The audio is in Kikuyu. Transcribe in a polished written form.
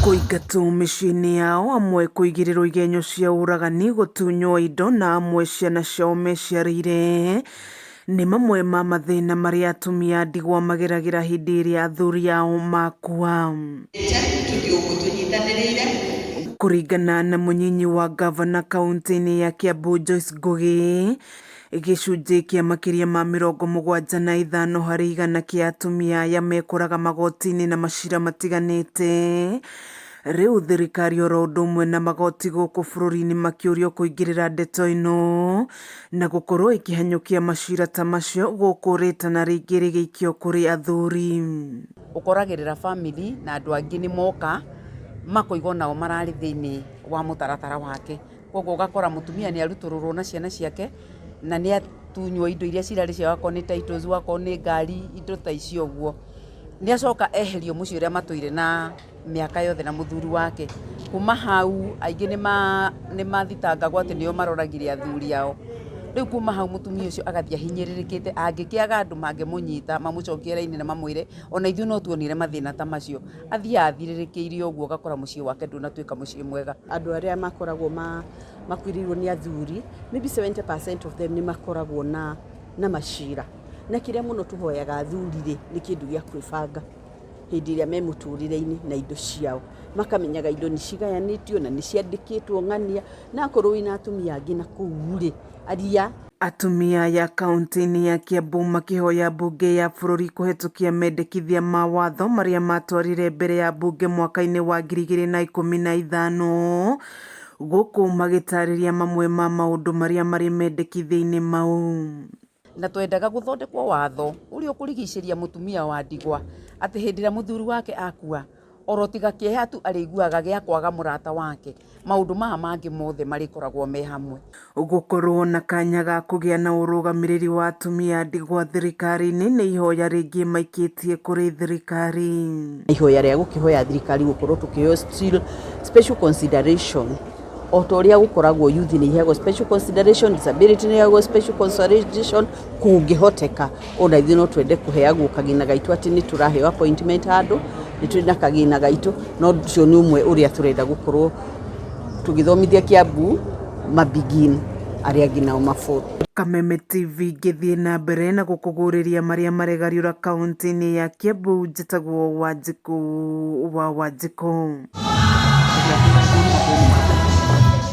Kũingatwo mĩciĩ-inĩ yao, amwe kũigĩrĩrwo igenyo cia ũragani, gũtunywo indo na amwe ciana ciao meciarĩire nĩ mamwe ma mathĩna marĩa atumia a ndigwa mageragĩra hĩndĩ ĩrĩa athuri ao makua. Kũringana na mũnyinyi wa ngavana kaũntĩ-inĩ ya Kiambu Joyce Ngugi, gĩcunjĩ kĩa makĩria ma 75 harĩ igana kĩa atumia aya mekoraga magoti-inĩ na macira matiganĩte. Rĩu thirikari oro ũndũ ũmwe na magoti gũkũ bũrũri-inĩ makĩũrio kũingĩrĩra ndeto ĩno na gũkorwo ĩkĩhanyũkia macira ta macio gũkũ rĩtana rĩngĩ rĩgĩikio kũrĩ athuri. Ũkoragĩrĩra family na andũ angĩ nĩ moka makoiga onao mararĩ thĩinĩ wa mũtaratara wake. Koguo ũgakora mũtumia nĩ arutũrũrwo na ciana ciake na nĩ atunywo indo iria cirarĩ ciao akorwo nĩ titles, akorwo nĩ ngari, indo ta icio ũguo. Nĩ acoka eherio mũciĩ ũrĩa matũire na mĩaka yothe na mũthuri wake. Kuma hau aingĩ nĩ mathitangagwo atĩ nĩo maroragire athuri ao. Rĩu kuma hau mũtumia ũcio agathiĩ ahinyĩrĩrĩkĩte angĩkĩaga andũ mangĩmũnyita mamũcokie raini na mamwĩre ona ithuĩ no tuonire mathĩna ta macio. Athiaga athirĩrĩkĩire ũguo ũgakora mũciĩ wake ndũnatuĩka mũciĩ mwega. Andũ arĩa makoragwo makuĩrĩirwo nĩ athuri, maybe 70% of them nĩ makoragwo na na macira. Na kĩrĩa mũno tũhoyaga athuri rĩ, nĩ kĩndũ gĩa kwĩbanga hĩndĩ ĩrĩa me mũtũrĩre-inĩ na indo ciao. Makamenyaga indo nĩ cigayanĩtio na nĩ ciandĩkĩtwo ng'ania, na akorwo wĩna atumia angĩ na kũu rĩ, aria. Atumia aya kaunti-inĩ ya Kiambu makĩhoya mbunge ya bũrũri kũhetũkia mendekithia ma watho marĩa matwarire mbere ya mbunge mwaka-inĩ wa 2015, gũkũ magĩtarĩria mamwe ma maũndũ marĩa marĩ mendekithia-inĩ mau. Na twendaga gũthondekwo watho ũrĩa ũkũrigicĩria mũtumia wa ndigwa atĩ hĩndĩ ĩrĩa mũthuri wake akua, oro tiga kĩeha tu arĩiguaga gĩa kwaga mũrata wake, maũndũ maya mangĩ mothe marĩkoragwo me hamwe. Gũkorwo na kanya ga kũgĩa na ũrũgamĩrĩri wa atumia a ndigwa thirikari-inĩ nĩ ihoya rĩngĩ maikĩtie kũrĩ thirikari. Ihoya rĩa gũkĩhoya thirikari gũkorwo tũkĩheo still special consideration o ta ũrĩa gũkoragwo youth nĩ iheagwo special consideration, disability nĩ iheagwo special consideration, kũngĩhoteka ona ithuĩ no twende kũheagwo kagĩna gaitũ atĩ nĩ tũraheo appointment handũ, nĩ tũrĩ na kagĩna gaitũ, no ũcio nĩ ũmwe ũrĩa tũrenda gũkorwo tũgĩthomithia Kiambu ma begin arĩa angĩ nao ma follow. Kameme TV ngĩthiĩ na mbere na gũkũgũrĩria marĩa maregariũra kaunti-inĩ ya Kiambu, njĩtagwo Wanjikũ wa Wanjikũ.